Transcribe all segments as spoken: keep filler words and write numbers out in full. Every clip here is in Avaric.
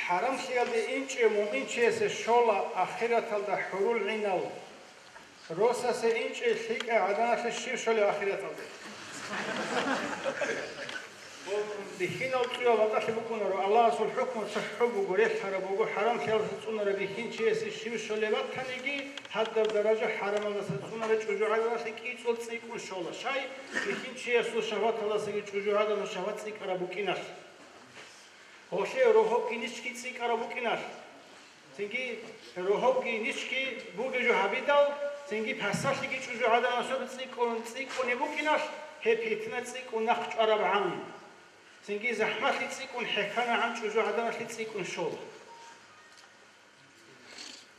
ХӀарамлъиялде инчӀев муъминчиясе щола ахираталда хӀурул гӀинал. Росасе инчӀей лъикӀай гӀаданалъе щив щолев ахираталде? Бихьинал цӀуял батӀалъи букӀунаро, Аллагьасул хӀукму цохӀо буго, релълъараб буго, хӀарамлъиялдаса цӀунараб бихьинчиясе щив щолеб батаниги, гьадаб даража хӀарамалдаса цӀунараб чӀужугӀаданалъе кӀицӀул цӀикӀкӀун щола, щай бихьинчиясул шагьваталдасаги чӀужугӀаданалъул шагьват цӀикӀкӀараб букӀиналъ. Гьолъие рогьобги ничги цӀикӀкӀараб букӀиналъ. Цинги рогьобги ничги бугеб жо гьабидал, цинги пасалъиги чӀужугӀаданалъул цӀикӀкӀун, цӀикӀкӀунеб букӀиналъ, гьеб питна цӀикӀкӀун нахъ чӀварабгӀан. Цинги захӀмалъи цӀикӀкӀун хӀехьанагӀан чӀужугӀаданалъе цӀикӀкӀун щола.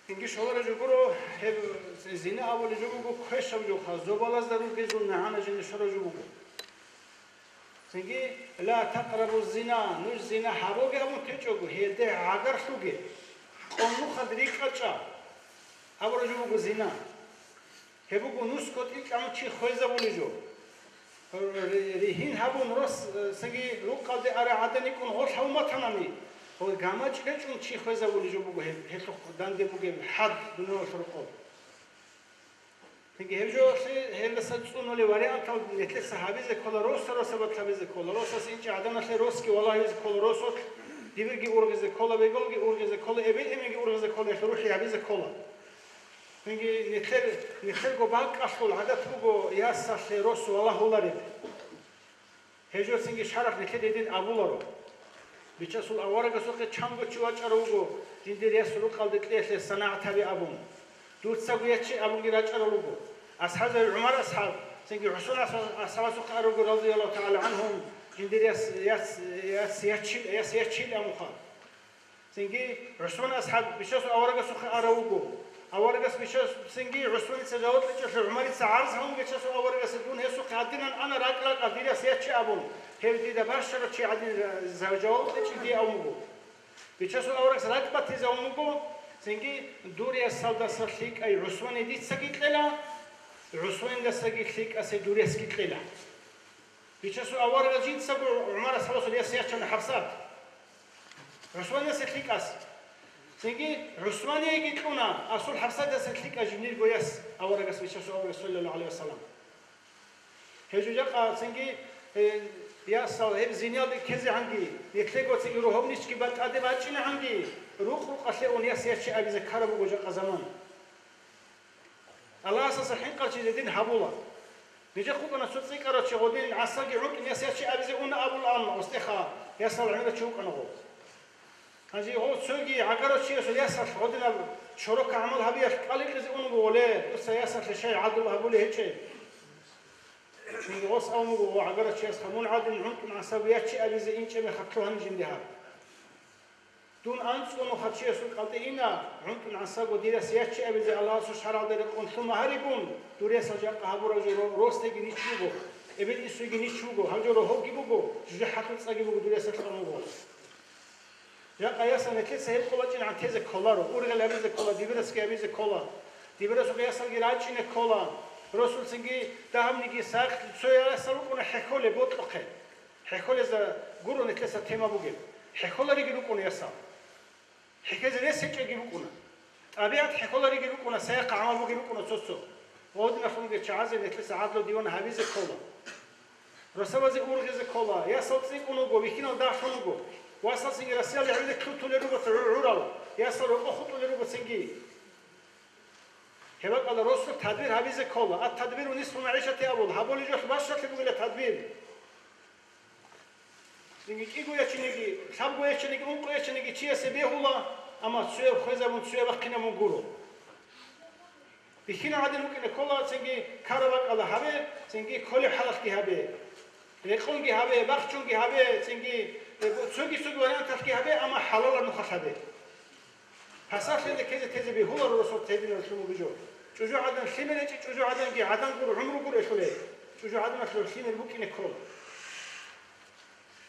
Цинги щолареб жо гуро, гьеб зина абулеб жо буго квешаб жоха, зобалазда ругезул нагӀана жиндир щвараб жо буго. Цинги, «Ла такърабу зина», нуж зина гьабуге абун течӀого, гьелде гӀагарлъуге, къонухъад рикӀкӀа чӀа абураб жо буго зина. Гьеб буго нусго тӀикӀкӀамун чи хвезабулеб жо. Ри-, ригьин гьабун рос, цинги рукъалде ара гӀадан йикӀун гъорлъ гьавун батанани, гьеб гамачӀ речӀчӀун чи хвезабулеб жо буго гьеб, гьелъухъ данде бугеб хӀад дуниялалъул рокъоб. Цинги гьеб жоялъе гьелдаса цӀунулеб вариантал нилъеца гьабизе ккола, роса-росабат гьабизе ккола, росас инчӀей гӀаданалъе росги валагьизе ккола, росулъ дибирги ургъизе ккола, бегулги ургъизе ккола, эбел-эменги ургъизе ккола, гьелъул рухӀи гьабизе ккола. Цинги нилъер, нилъерго бакӀалъул гӀадат буго ясалъе рос валагьулареб. Гьеб жо цинги шаргӀалъ нилъеда гьедин абуларо. Бичасул аварагасухъе чанго чи вачӀарав вуго, жиндир яс рукъалде кьеялъе санагӀат гьабе абун. Дуцаго яче абунги рачӀарал руго. АсхӀабзаби ГӀумар асхӀаб, цинги ГӀусман асхӀаб-, асхӀабасухъе ар руго, разияллагьу тагӀала гӀанхум, жиндир яс, яс, яс ячил, яс ячил амуха. Цинги ГӀусман асхӀаб бичасул аварагасухъе арав вуго. Аварагас бичас-, цинги ГӀусманица жаваб кьечӀелъул ГӀумарица гӀарз гьавун бичасул аварагасе, дун гьесухъе гьадинан ана ракӀ-ракӀалъ дир яс яче абун, гьев дида бащарав чи гӀадин ра-, за-, жаваб кьечӀин дие абун буго. Бичасул аварагас ракӀ батизавун буго, цинги дур ясалдаса лъикӀай ГӀусмане дицаги кьела, ГӀусманидасаги лъикӀасе дур ясги кьела. Бичасул аварагас жинцаго ГӀумар асхӀабасул яс ячана ХӀафсат. ГӀусманидасе лъикӀас. Цинги ГӀусманияги кьуна, асул ХӀафсатасе лъикӀа жиндирго яс аварагас бичасул аварагас, саллаллагьу гӀалайгьи вассалам. Гьеб жо жакъа цинги, э, ясал гьеб зиналде ккезегӀанги, нилъего цинги рогьобничги батӀаде бачӀинегӀанги, рукъ-рукъалъе ун яс яче абизе ккараб буго жакъа заман. Аллагьасаса хӀинкъарчизе дин гьабула. Нижехъ вукӀана цо цӀикӀкӀарав чи гъодин гӀасаги гӀунтӀун яс яче абизе уна абула, амма гъостеха ясал гӀемерав чи вукӀана гъов. Гьанже гъов цоги гӀагарав чиясул ясалъ гъодинаб чорока гӀамал гьабиялъ кӀаликьизе ун буго, гъоле, дуца ясалъе щай гӀадлу гьабулеб гьечӀеб. Цинги гъос абун буго, гъов гӀагарав чиясха, мун гӀадин гӀунтӀун гӀасаго яче абизе инчӀеб мехалъ лъугьана жинди гьаб. Дун анцӀго нухалъ чиясул кӀалтӀе ина, гӀунтӀун гӀасаго дир яс яче абизе Аллагьасул шаргӀалда рекъон лъума гьаригун, дур ясал жакъа гьабураб жо ро-, росдеги нич буго, эбел-инсуеги нич буго, гьаб жо рогьобги буго, жужахӀалъул цӀаги буго дур ясалъ къан буго. Жакъа ясал нилъеца гьеб къо бачӀинегӀан тезе кколаро, ургъел гьабизе ккола, дибирасги гьабизе ккола, дибирасухъе ясалги рачӀине ккола, росулцинги дагьабниги сахлъи цо ясал рукӀуна хӀехьолеб бокьухъе. ХӀехьолезда гуро нилъеца тема бугеб. ХӀехьолариги рукӀуна ясал. ХӀехьезе рес гьечӀеги рукӀуна. ТӀабигӀат хӀехьолариги рукӀуна, сайихъа гӀамал буги рукӀуна цо-цо. Гъодиналъунги чагӀазе нилъеца гӀадлу диван гьабизе ккола. Росабазе ургъизе ккола, ясал цӀикӀкӀун вуго, вихьинал дагьлъун вуго. Васалцинги расиялде гьавизе лъутулел руго гӀу-, гӀурал, ясал рокъо хутӀулел руго цинги. Гьеб бакӀалда росулъ тадбир гьабизе ккола. Ат-тадбиру нисфу магӀишати абул, гьабулеб жолъ бащалъи бугила тадбир. Цинги кӀиго ячинеги, лъабго ячинеги, ункъо ячинеги чиясе бегьула, амма цояб хвезабун, цояб бахъинабун гуро. Бихьинал гӀадин вукӀине ккола, цинги ккараб бакӀалда гьабе, цинги кколеб хӀалалъги гьабе. Рекъонги гьабе, бахчунги гьабе, цинги, э, цоги-цоги варианталъги гьабе, амма хӀалалаб нухалъ гьабе. Пасалъиялде ккезе тезе бегьуларо росулъ гьединал лъун бугеб жо. ЧӀужугӀадан лъимер гьечӀеб, чӀужугӀаданги гӀадан гуро, гӀумру гуро гьелъулеб. ЧӀужугӀаданалъул лъимер букӀине ккола.